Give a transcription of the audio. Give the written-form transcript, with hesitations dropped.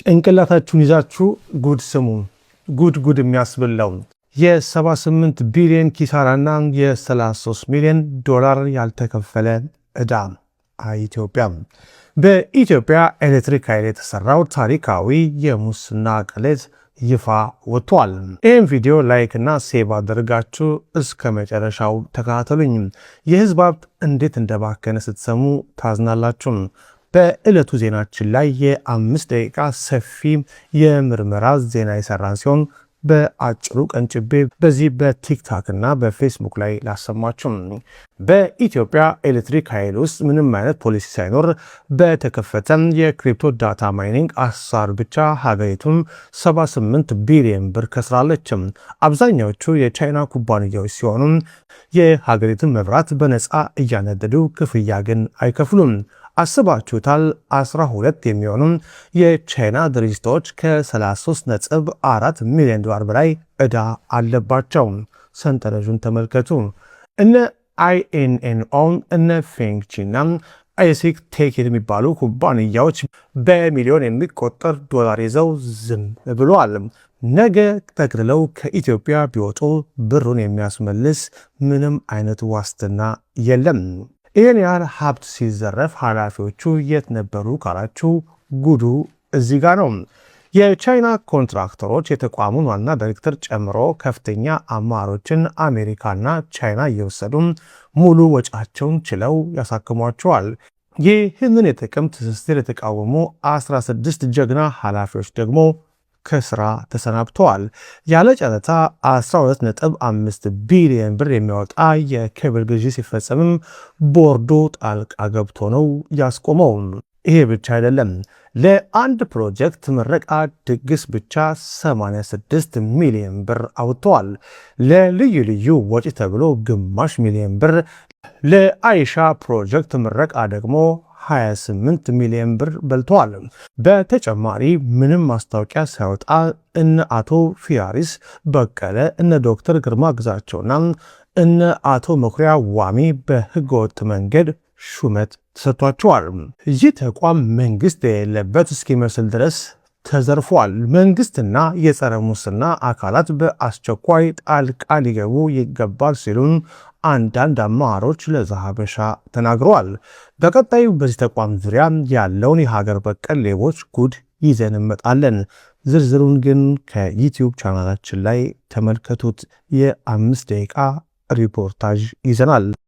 ጭንቅላታችሁን ይዛችሁ ጉድ ስሙ። ጉድ ጉድ የሚያስብለው የ78 ቢሊዮን ኪሳራና የ33 ሚሊዮን ዶላር ያልተከፈለ ዕዳ ኢትዮጵያ። በኢትዮጵያ ኤሌክትሪክ ኃይል የተሰራው ታሪካዊ የሙስና ቅሌት ይፋ ወጥቷል። ይህም ቪዲዮ like እና save አድርጋችሁ እስከ መጨረሻው ተከታተሉኝ። የህዝብ ሀብት እንዴት እንደባከነ ስትሰሙ ታዝናላችሁ። በዕለቱ ዜናችን ላይ የ5 ደቂቃ ሰፊ የምርመራ ዜና የሰራን ሲሆን በአጭሩ ቀንጭቤ በዚህ በቲክቶክ እና በፌስቡክ ላይ ላሰማችሁ። በኢትዮጵያ ኤሌክትሪክ ኃይል ውስጥ ምንም አይነት ፖሊሲ ሳይኖር በተከፈተ የ crypto data mining አሰራር ብቻ ሀገሪቱም 78 ቢሊዮን ብር ከስራለች። አብዛኛዎቹ የቻይና ኩባንያዎች ሲሆኑ የሀገሪቱን መብራት በነፃ እያነደዱ ክፍያ ግን አይከፍሉም። አስባችሁታል? 12 የሚሆኑ የቻይና ድርጅቶች ከ33.4 ሚሊዮን ዶላር በላይ ዕዳ አለባቸው። ሰንጠረዡን ተመልከቱ። እነ አይኤንኤንኦ፣ እነ ፌንግቺና አይሲክ ቴክ የሚባሉ ኩባንያዎች በሚሊዮን የሚቆጠር ዶላር ይዘው ዝም ብለዋል። ነገ ጠቅልለው ከኢትዮጵያ ቢወጡ ብሩን የሚያስመልስ ምንም አይነት ዋስትና የለም። ይህን ያህል ሀብት ሲዘረፍ ኃላፊዎቹ የት ነበሩ ካላችሁ ጉዱ እዚህ ጋር ነው። የቻይና ኮንትራክተሮች የተቋሙን ዋና ዳይሬክተር ጨምሮ ከፍተኛ አመራሮችን አሜሪካና ቻይና እየወሰዱ ሙሉ ወጫቸውን ችለው ያሳክሟቸዋል። ይህንን የጥቅም ትስስር የተቃወሙ 16 ጀግና ኃላፊዎች ደግሞ ከስራ ተሰናብተዋል። ያለ ጨረታ 12.5 ቢሊዮን ብር የሚያወጣ የኬብል ግዢ ሲፈጸምም ቦርዱ ጣልቃ ገብቶ ነው ያስቆመው። ይሄ ብቻ አይደለም። ለአንድ ፕሮጀክት ምረቃ ድግስ ብቻ 86 ሚሊዮን ብር አውጥተዋል። ለልዩ ልዩ ወጪ ተብሎ ግማሽ ሚሊዮን ብር፣ ለአይሻ ፕሮጀክት ምረቃ ደግሞ 28 ሚሊዮን ብር በልተዋል። በተጨማሪ ምንም ማስታወቂያ ሳይወጣ እነ አቶ ፊያሪስ በቀለ፣ እነ ዶክተር ግርማ ግዛቸውና እነ አቶ መኩሪያ ዋሚ በህገወጥ መንገድ ሹመት ተሰጥቷቸዋል። ይህ ተቋም መንግስት የሌለበት እስኪመስል ድረስ ተዘርፏል። መንግስትና የጸረ ሙስና አካላት በአስቸኳይ ጣልቃ ሊገቡ ይገባል ሲሉን አንዳንድ አመራሮች ለዘሐበሻ ተናግረዋል። በቀጣዩ በዚህ ተቋም ዙሪያ ያለውን የሀገር በቀል ሌቦች ጉድ ይዘን እንመጣለን። ዝርዝሩን ግን ከዩቲዩብ ቻናላችን ላይ ተመልከቱት። የ5 ደቂቃ ሪፖርታጅ ይዘናል።